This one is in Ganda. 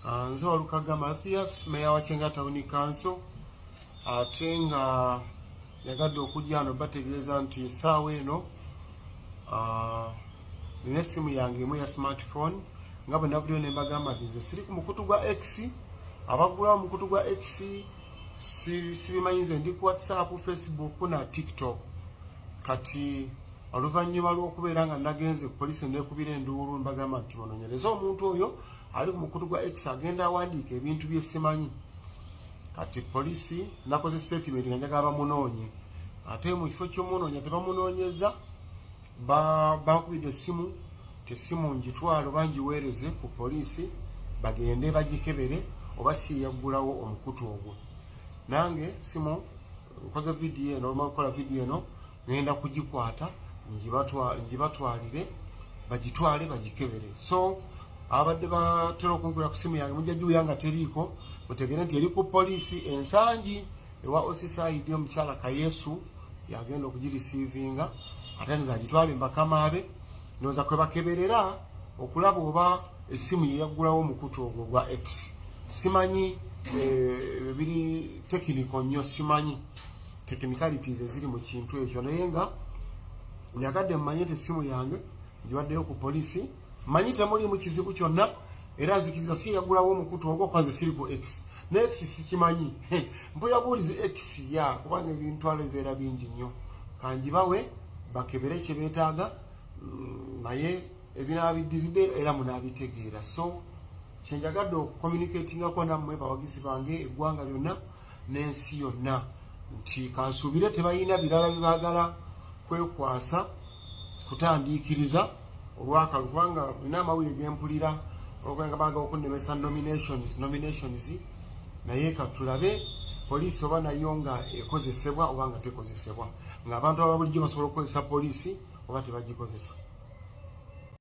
Nze Walukaga Mathias, meya wa Kyenga Town Council, ate nga yagadde okujja ano bategeeza nti essaawa eno nina essimu yange emu ya smartphone, nga bwe navuddeyo ne mbagamba nti nze siri ku mukutu gwa X. Abaggulawo omukutu gwa X sibimanyi. Nze ndi ku WhatsApp, Facebook na TikTok. Kati oluvannyuma lw'okubeera nga nagenze ku poliisi, nekubira enduulu, mbagamba nti munonyereze omuntu oyo ali ku mukutu gwa X, agenda awandiika ebintu byesimanyi. Kati poliisi, nakoze statement nga njagala bamunoonye, ate mu kifo ky'omunoonya tebamunoonyeza. Bankubidde essimu, tessimu ngitwale oba ngiweereze ku poliisi bagende bagikebere oba si yaggulawo omukutu ogwo. Nange simu nkoze vidiyo eno, olumala okukola vidiyo eno ngenda kugikwata ngibatwalire, bagitwale bagikebere. So abadde batera okunkubira ku simu yange, mujja giwulira nga teriiko, mutegere nti eri ku poliisi Ensangi ewa OC CID, omukyala Kayesu yagenda okugireceivinga, ate nze agitwale mbakamaabe noza kwe bakeberera okulaba oba essimu ye yaggulawo omukutu ogwo gwa X. Simanyi biri technical nnyo, simanyi technicalities eziri mu kintu ekyo, naye nga njagadde mmanye nti essimu yange ngiwaddeyo ku poliisi. Manyi temulimu kizibu kyonna, era nzikiriza si yaggulawo omukutu ogwo, kwanze siri ku X, ne X sikimanyi. Mpuya buulizi X ya kubanga ebintwalo bibeera bingi nnyo. Kangibawe bakebere kye beetaaga, naye ebinaabiddiridde era munaabitegeera. So kyenjagadde okucommunicatingako nammwe bawagizi bange, eggwanga lyonna n'ensi yonna, nti kansuubire tebalina birala byebaagala kwekwasa kutandiikiriza olwakalu, kubanga nina amawulire gempulira olwokubanga baagala okunnemesa nominations, nominations. Naye katulabe poliisi oba nayo nga ekozesebwa oba nga tekozesebwa, ng'abantu aba bulijjo basobola okukozesa poliisi oba tebagikozesa.